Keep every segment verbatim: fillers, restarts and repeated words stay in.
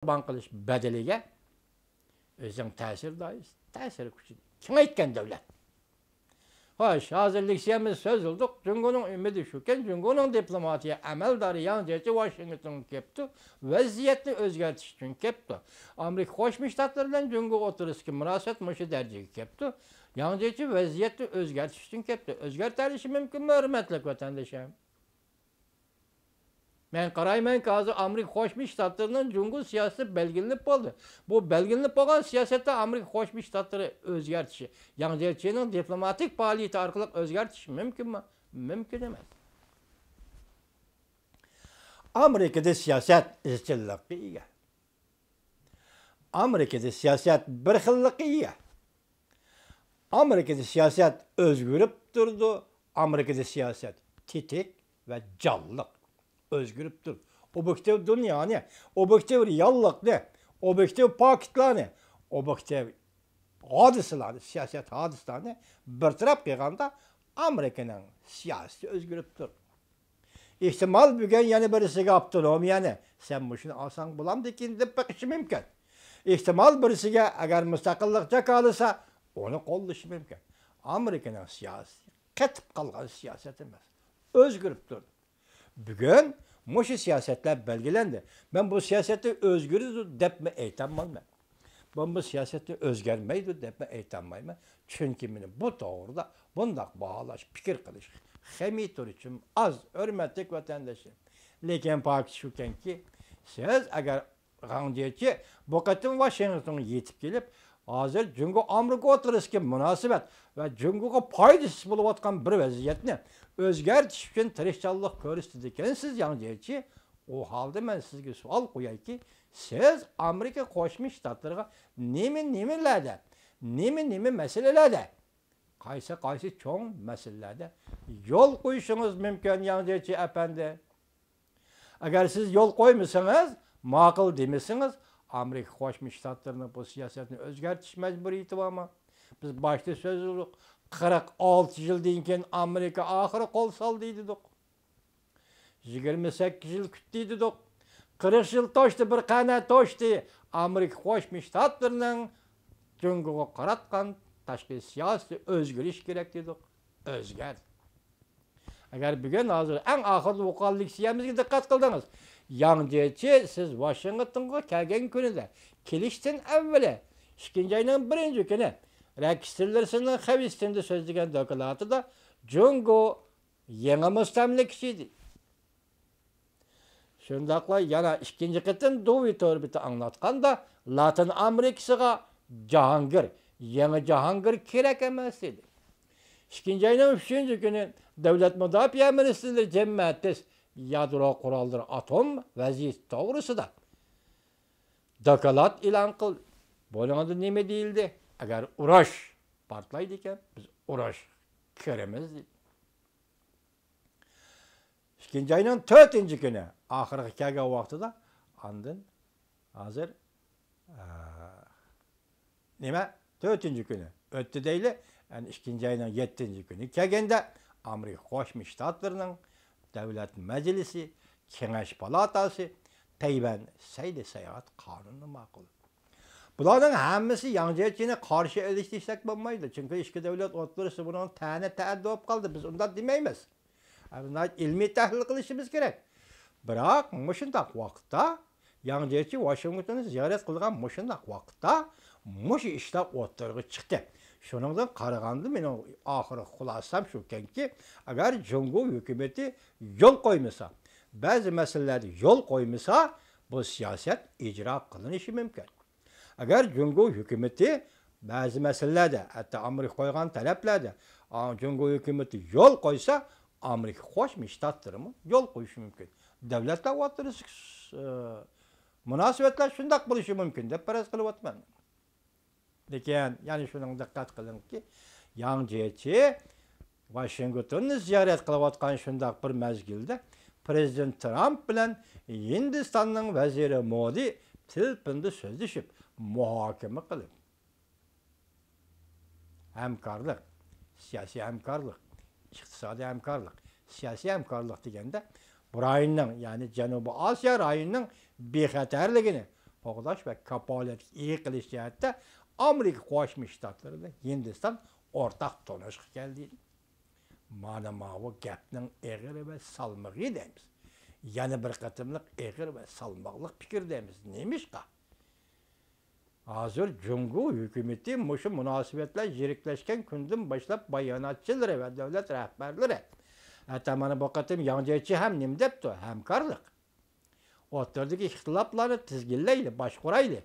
قۇربان قىلىش بەدىلىگە ئۆزىنىڭ تەسىر دائىرىسى، تەسىر كۈچىنى كېڭەيتكەن دۆلەت. خوش، ھازىر لېكسىيەمىزدە سۆزلىدۇق. جۇڭگونىڭ ئۈمىدى شۇكەن، جۇڭگونىڭ دىپلوماتىيە ئەمەلدارى ياڭ جيېچى ۋاشىنگتونغا كەپتۇ، ۋەزىيەتنى ئۆزگەرتىش ئۈچۈن كەپتۇ. ئامېرىكا قوشما شتاتلىرى بىلەن جۇڭگو ئوتتۇرىسىدىكى مۇناسىۋەت مۇشۇ دەرىجىگە كەپتۇ. ياڭ جيېچى ۋەزىيەتنى ئۆزگەرتىش ئۈچۈن كەپتۇ. ئۆزگەرتەلىشى مۇمكىنمۇ، ھۆرمەتلىك ۋەتەندىشىم؟ مەن قارايمەنكى، ھازىر ئامېرىكا قوشما شتاتلىرىنىڭ جۇڭگو سىياسىتى بەلگىلىنىپ بولدى. بۇ بەلگىلىنىپ بولغان سىياسەتنى ئامېرىكا قوشما شتاتلىرى ئۆزگەرتىشى، ياڭ جيېچىنىڭ دىپلوماتىك پائالىيىتى ئارقىلىق ئۆزگەرتىشى مۇمكىنمۇ؟ مۇمكىن ئەمەس. ئامېرىكىدا سىياسەت ئىزچىللىققا ئىگە. ئامېرىكىدا سىياسەت بىر خىللىققا ئىگە. ئامېرىكىدا سىياسەت ئۆزگىرىپ تۇرىدۇ. ئامېرىكىدا سىياسەت تېتىك ۋە جانلىق ئۆزگىرىپ تۇرىدۇ. ئوبيېكتىپ دۇنيانى، ئوبيېكتىپ رېئاللىقنى، ئوبيېكتىپ پاكىتلارنى، ئوبيېكتىپ ھادىسىلەرنى، سىياسەت ھادىسىلەرنى بىر تەرەپ قىلغاندا، ئامېرىكىنىڭ سىياسىتى ئۆزگىرىپ تۇرىدۇ. ئېھتىمال، بۈگۈن يەنە بىرسىگە ئاپتونومىيەنى، سەن مۇشۇنى ئالساڭ بولامدىكىن دەپ بېقىشى مۇمكىن. ئېھتىمال، بىرسىگە ئەگەر مۇستەقىللىق جاكارلىسا، ئۇنى قوللىشى مۇمكىن. ئامېرىكىنىڭ سىياسىتى قېتىپ قالغان سىياسەت ئەمەس. ئۆزگىرىپ تۇرىدۇ. بۈگۈن مۇشۇ سىياسەتلەر بەلگىلەندى. مەن بۇ سىياسەتنى ئۆزگىرىدۇ دەپمۇ ئېيتالمايمەن. بۇ، بۇ سىياسەتنى ئۆزگەرمەيدۇ دەپمۇ ئېيتالمايمەن. چۈنكى مېنىڭ بۇ توغرىدا بۇنداق باھالاش، پىكىر قىلىش خېمىتۇرۇچۇم ئاز، ھۆرمەتلىك ۋەتەنداشلىرىم. لېكىن پاكىت شۇكەنكى، سىز ئەگەر غاڭ جيېچى بۇ قېتىم ۋاشىنگتونغا يېتىپ كېلىپ، ھازىر جۇڭگو ئامېرىكا ئوتتۇرىسىدىكى مۇناسىۋەت ۋە جۇڭگوغا پايدىسىز بولۇۋاتقان بىر ۋەزىيەتنى ئۆزگەرتىش ئۈچۈن تىرىشچانلىق كۆرسىتىدىكەنسىز، ياڭ جيېچى. ئۇ ھالدا مەن سىزگە سوئال قويايكى، سىز ئامېرىكا قوشما شتاتلىرىغا نېمە، نېمىلەردە، نېمە، نېمە مەسىلىلەردە، قايسى، قايسى چوڭ مەسىلىلەردە يول قويۇشىڭىز مۇمكىن، ياڭ جيېچى ئەپەندى؟ ئەگەر سىز يول قويمىسىڭىز، ماقۇل دېمىسىڭىز، ئامېرىكا قوشما شتاتلىرىنىڭ بۇ سىياسەتنى ئۆزگەرتىش مەجبۇرىيىتى بارمۇ؟ بىز باشتا سۆزلىدۇق، قىرىق ئالتە يىلدىن كېيىن ئامېرىكا ئاخىرى قول سالدى دېدۇق. يىگىرمە سەككىز يىل كۈتتى دېدۇق. قىرىق يىل توشتى، بىر قەنە توشتى. ئامېرىكا قوشما شتاتلىرىنىڭ جۇڭگوغا قاراتقان تاشقى سىياسىتى ئۆزگىرىشى كېرەك دېدۇق. ئۆزگەردى. ئەگەر بۈگۈن، ھازىر ئەڭ ئاخىرىدا ئوقۇغان لېكسىيەمىزگە دىققەت قىلدىڭىز. ياڭ جيېچى، سىز ۋاشىنگتونغا كەلگەن كۈنىدە، كېلىشتىن ئەۋۋىلى، ئىككىنچى ئاينىڭ بىرىنچى كۈنى، رەكس تىللېرسوننىڭ خەۋپسىزلىكتە سۆزلىگەن دوكلاتىدا، جۇڭگو يېڭى مۇستەملىكىچى ئىدى. شۇنداقلا يەنە ئىككىنچى قېتىم دۇۋى تور بېتى ئاڭلاتقاندا، لاتىن ئامېرىكىسىغا جاھانگىر، يېڭى جاھانگىر كېرەك ئەمەس، دېدى. ئىككىنچى ئاينىڭ ئۈچىنچى كۈنى دۆلەت مۇداپىئە مىنىستىرلىرى جىم ماتىس يادرو قوراللىرى، ئاتوم ۋەزىيىتى توغرىسىدا دوكلات ئېلان قىلدى. بۇنىڭدا نېمە دېيىلدى؟ ئەگەر ئۇرۇش پارتلايدىكەن، بىز ئۇرۇشقا كىرىمىز، دېدى. ئىككىنچى ئاينىڭ تۆتىنچى كۈنى ئاخىرغا كەلگەن ۋاقتىدا، ئاندىن ھازىر، ئە، نېمە، تۆتىنچى كۈنى ئۆتتى دەيلى. يەنى ئىككىنچى ئاينىڭ يەتتىنچى كۈنى كەلگەندە، ئامېرىكا قوشما شتاتلىرىنىڭ دۆلەت مەجلىسى، كېڭەش پالاتاسى تەيۋەن سەيلە ساياھەت قانۇنىنى ماقۇللىدى. بۇلارنىڭ ھەممىسى ياڭ جيېچىنى قارشى ئېلىش دېسەك بولمايدۇ. چۈنكى ئىككى دۆلەت ئوتتۇرىسىدا بۇنىڭ تەنە تەئەددى بولۇپ قالدى. بىز ئۇنداق دېمەيمىز. ئىلمىي تەھلىل قىلىشىمىز كېرەك. بىراق مۇشۇنداق ۋاقىتتا ياڭ جيېچى ۋاشىنگتوننى زىيارەت قىلغان مۇشۇنداق ۋاقىتتا مۇشۇ ئىشلار ئوتتۇرىغا چىقتى. شۇنىڭدىن قارىغاندا، مېنىڭ ئاخىرقى خۇلاسەم شۇكەنكى، ئەگەر جۇڭگو ھۆكۈمىتى يول قويمىسا، بەزى مەسىلىلەردە يول قويمىسا، بۇ سىياسەت ئىجرا قىلىنىشى مۇمكىن. ئەگەر جۇڭگو ھۆكۈمىتى بەزى مەسىلىلەردە، ھەتتا ئامېرىكا قويغان تەلەپلەردە، ئا، جۇڭگو ھۆكۈمىتى يول قويسا، ئامېرىكا قوشما شتاتلىرىمۇ يول قويۇشى مۇمكىن. دۆلەتلەر ئوتتۇرىسىدىكى، ئى، مۇناسىۋەتلەر شۇنداق بولۇشى مۇمكىن دەپ پەرەز قىلىۋاتىمەن. لېكىن يەنە شۇنىڭغا دىققەت قىلىڭكى، ياڭ جيېچى ۋاشىنگتوننى زىيارەت قىلىۋاتقان شۇنداق بىر مەزگىلدە، پىرېزىدېنت ترامپ بىلەن ھىندىستاننىڭ ۋەزىرى مودى تېلېفوندا سۆزلىشىپ، مۇھاكىمە قىلىپ، ھەمكارلىق، سىياسىي ھەمكارلىق، ئىقتىسادىي ھەمكارلىق، سىياسىي ھەمكارلىق دېگەندە، بۇ رايوننىڭ، يەنى جەنۇبىي ئاسىيا رايونىنىڭ بىخەتەرلىكىنى، قوغداش ۋە كاپالەتكە ئىگە قىلىش جەھەتتە ئامېرىكا قوشما شتاتلىرى بىلەن ھىندىستان ئورتاق تونۇشقا كەلدى. مانا ماۋۇ گەپنىڭ ئېغىرى ۋە سالمىقى دەيمىز. يەنە بىر قېتىملىق ئېغىر ۋە سالماقلىق پىكىر دەيمىز. نېمىشقا؟ ھازىر جۇڭگو ھۆكۈمىتى مۇشۇ مۇناسىۋەتلەر يىرىكلەشكەن كۈندىن باشلاپ باياناتچىلىرى ۋە دۆلەت رەھبەرلىرى، ھەتتا مانا بۇ قېتىم ياڭ جيېچى ھەم نېمە دەپتۇ؟ ھەمكارلىق. ئوتتۇرىدىكى ئىختىلاپلارنى تىزگىنلەيلى، باشقۇرايلى.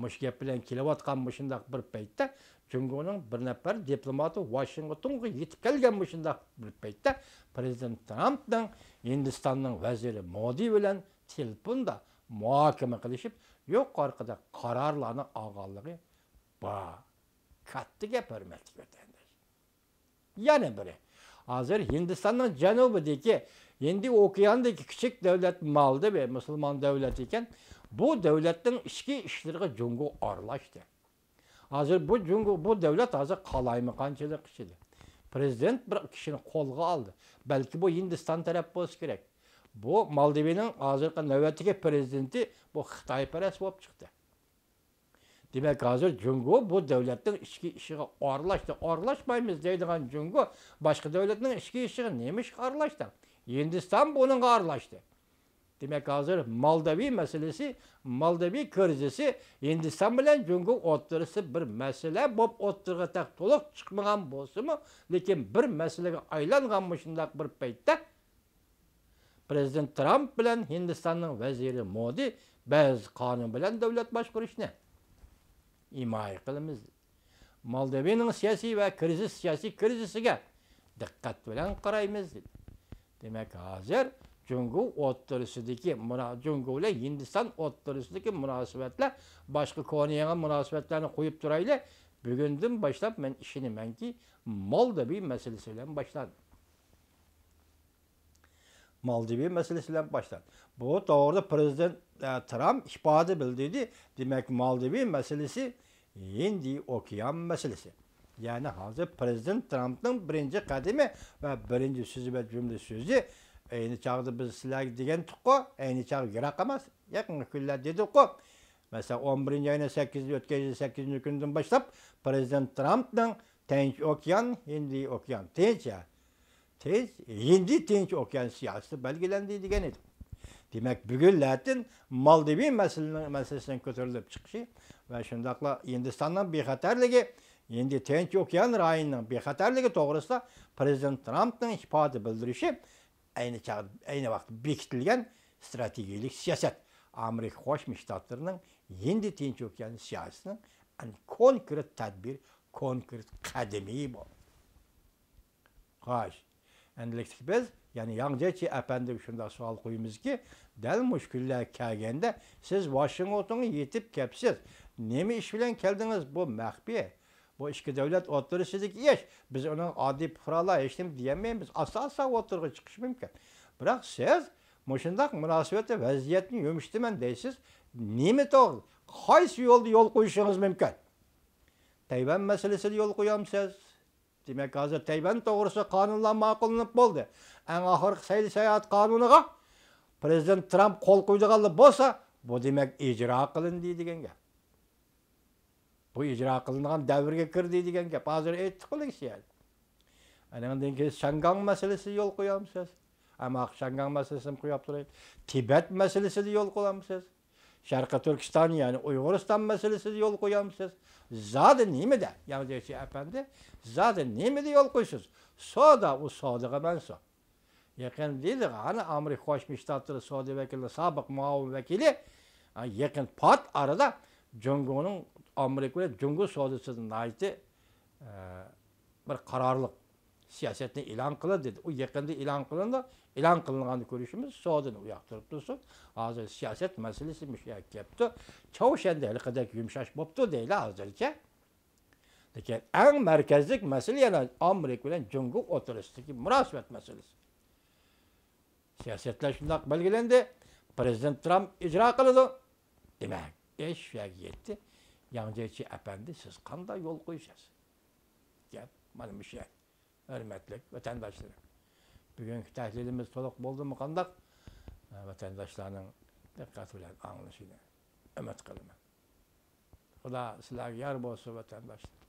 مۇشۇ گەپ بىلەن كېلىۋاتقان مۇشۇنداق بىر پەيتتە، جۇڭگونىڭ بىر نەپەر دىپلوماتى ۋاشىنگتونغا يېتىپ كەلگەن مۇشۇنداق بىر پەيتتە، پىرېزىدېنت ترامپنىڭ ھىندىستاننىڭ ۋەزىرى مودى بىلەن تېلېفوندا مۇھاكىمە قىلىشىپ، يۇقىرىقىدەك قارارلارنى ئالغانلىقى بار. كاتتا گەپ، ھۆرمەتلىك ۋەتەنداش. يەنە بىرى، ھازىر ھىندىستاننىڭ جەنۇبىدىكى، ھىندى ئوكيانىدىكى كىچىك دۆلەت مالدىۋى، مۇسۇلمان دۆلەت ئىكەن، بۇ دۆلەتنىڭ ئىچكى ئىشلىرىغا جۇڭگو ئارىلاشتى. ھازىر بۇ جۇڭگو، بۇ دۆلەت ھازىر قالايمىقانچىلىق ئىچىدە. پىرېزىدېنت بىر كىشىنى قولغا ئالدى. بەلكى بۇ ھىندىستان تەرەپ بولسا كېرەك. بۇ مالدىۋىنىڭ ھازىرقى نۆۋەتتىكى پىرېزىدېنتى بۇ خىتايپەرەس بولۇپ چىقتى. دېمەك، ھازىر جۇڭگو بۇ دۆلەتنىڭ ئىچكى ئىشىغا ئارىلاشتى. ئارىلاشمايمىز دەيدىغان جۇڭگو باشقا دۆلەتنىڭ ئىچكى ئىشىغا نېمە ئىشقا ئارىلاشتى؟ ھىندىستان بۇنىڭغا ئارىلاشتى. دېمەك، ھازىر مالداۋى مەسىلىسى، مالداۋى كىرىزىسى ھىندىستان بىلەن جۇڭگو ئوتتۇرىسىدا بىر مەسىلە بولۇپ ئوتتۇرىغا تېخى تولۇق چىقمىغان بولسىمۇ، لېكىن بىر مەسىلىگە ئايلانغان مۇشۇنداق بىر پەيتتە، پىرېزىدېنت ترامپ بىلەن ھىندىستاننىڭ ۋەزىرى مودى بەزى قانۇن بىلەن دۆلەت باشقۇرۇشنى ھىمايە قىلىمىز. مالدىۋىنىڭ سىياسىي ۋە كىرىزىس، سىياسىي كىرىزىسىگە دىققەت بىلەن قارايمىز، دېدى. دېمەك، ھازىر جۇڭگو ئوتتۇرىسىدىكى مۇنا-، جۇڭگو بىلەن ھىندىستان ئوتتۇرىسىدىكى مۇناسىۋەتلەر، باشقا كونا يېڭى مۇناسىۋەتلەرنى قويۇپ تۇرايلى. بۈگۈندىن باشلاپ مەن ئىشىنىمەنكى، مالدىۋى مەسىلىسى بىلەن باشلاندى. مالدىۋى مەسىلىسى بىلەن باشلاندى. بۇ توغرىدا پىرېزىدېنت، ئە، ترامپ ئىپادە بىلدۈردى. دېمەك، مالدىۋى مەسىلىسى ھىندى ئوكيان مەسىلىسى. يەنى ھازىر پىرېزىدېنت ترامپنىڭ بىرىنچى قەدىمى ۋە بىرىنچى سۆزى ۋە جۈملە سۆزى، ئەينى چاغدا بىز سىلەرگە دېگەنتۇققۇ، ئەينى چاغ يىراق ئەمەس، يېقىنقى كۈنلەر دېدۇققۇ. مەسىلەن، ئون بىرىنچى ئاينىڭ سەككىزى، ئۆتكەن يىل سەككىزىنچى كۈنىدىن باشلاپ پىرېزىدېنت ترامپنىڭ تىنچ ئوكيان، ھىندىي ئوكيان، تىنچ، يا. تىنچ، ھىندى تىنچ ئوكيان سىياسىتى بەلگىلەندى دېگەن ئىدى. دېمەك، بۈگۈنلەردىن مالدىۋى مەسىلىنىڭ، مەسىلىسىنىڭ كۆتۈرۈلۈپ چىقىشى ۋە شۇنداقلا ھىندىستاننىڭ بىخەتەرلىكى، ھىندى تىنچ ئوكيان رايونىنىڭ بىخەتەرلىكى توغرىسىدا پىرېزىدېنت ترامپنىڭ ئىپادە بىلدۈرۈشى ئەينى چاغ-، ئەينى ۋاقىتتا بېكىتىلگەن ئىستراتېگىيىلىك سىياسەت، ئامېرىكا قوشما شتاتلىرىنىڭ ھىندى تىنچ ئوكيان سىياسىتىنىڭ ئەڭ كونكرېت تەدبىر، كونكرېت قەدىمى بۇ. خوش، ئەمدىلىكتە بىز يەنە ياڭ جيېچى ئەپەندىگە شۇنداق سوئال قويىمىزكى، دەل مۇشۇ كۈنلەر كەلگەندە سىز ۋاشىنگتونغا يېتىپ كەپسىز. نېمە ئىش بىلەن كەلدىڭىز؟ بۇ مەخپىي. بۇ ئىككى دۆلەت ئوتتۇرىسىدىكى ئىش. بىز ئۇنىڭ ئاددىي پۇقرالار ھېچنېمە دېيەلمەيمىز. ئاستا-ئاستا ئوتتۇرىغا چىقىشى مۇمكىن. بىراق سىز مۇشۇنداق مۇناسىۋەتتە ۋەزىيەتنى يۇمشىتىمەن دەيسىز. نېمە توغرا؟ قايسى يولدا يول قويۇشىڭىز مۇمكىن؟ تەيۋەن مەسىلىسىدە يول قويامسىز؟ دېمەك، ھازىر تەيۋەن توغرىسىدا قانۇنلار ماقۇللىنىپ بولدى. ئەڭ ئاخىرقى سەيلە ساياھەت قانۇنىغا پىرېزىدېنت ترامپ قول قويىدىغانلا بولسا، بۇ دېمەك ئىجرا قىلىندى دېگەن گەپ. بۇ ئىجرا قىلىنغان دەۋرگە كىردى دېگەن گەپ. ھازىر ئېيتتۇق لېكسىيەدە. ئانىڭدىن كېيىن شياڭگاڭ مەسىلىسىدە يول قويامسىز؟ ئەمما شياڭگاڭ مەسىلىسىنى قويۇپ تۇرايلى. تىبەت مەسىلىسىدە يول قويامسىز؟ شەرقىي تۈركىستان، يەنى ئۇيغۇرىستان مەسىلىسىدە يول قويامسىز؟ زادى نېمىدە؟ ياڭ جيېچى ئەپەندى، زادى نېمىدە يول قويىسىز؟ سودا، ئۇ سودىغا مەنسۇپ. يېقىن دېدى، ئانا ئامېرىكا قوشما شتاتلىرى سودا ۋەكىلى، سابىق مۇئاۋىن ۋەكىلى، ئا، يېقىن پات ئارىدا جۇڭگونىڭ ئامېرىكا بىلەن جۇڭگو سودىسىدا ناھايىتى، ئە، بىر قارارلىق سىياسەتنى ئېلان قىلدى دېدى. ئۇ يېقىندا ئېلان قىلىندى. ئېلان قىلىنغاندا كۆرۈشىمىز، سودىنى ئۇياقتۇرۇپ تۇرسۇن. ھازىر سىياسەت مەسىلىسى مۇشۇ يەرگە كەپتۇ. چاۋشيەندە ھېلىقىدەك يۇمشاش بوپتۇ دەيلى ھازىرچە. لېكىن ئەڭ مەركەزلىك مەسىلە يەنە ئامېرىكا بىلەن جۇڭگو ئوتتۇرىسىدىكى مۇناسىۋەت مەسىلىسى. سىياسەتلەر شۇنداق بەلگىلەندى. پىرېزىدېنت ترامپ ئىجرا قىلىدۇ. دېمەك، ئىش شۇ يەرگە يەتتى. ياڭ جيېچى ئەپەندى، سىز قانداق يول قويىسىز؟ گەپ مانا مۇشۇ يەر. ھۆرمەتلىك ۋەتەنداشلىرىم، بۈگۈنكى تەھلىلىمىز تولۇق بولدىمۇ قانداق؟ ۋەتەنداشلارنىڭ دىققەت بىلەن ئاڭلىشىنى ئۈمىد قىلىمەن. خۇدا سىلەرگە يار بولسۇن، ۋەتەنداشلار.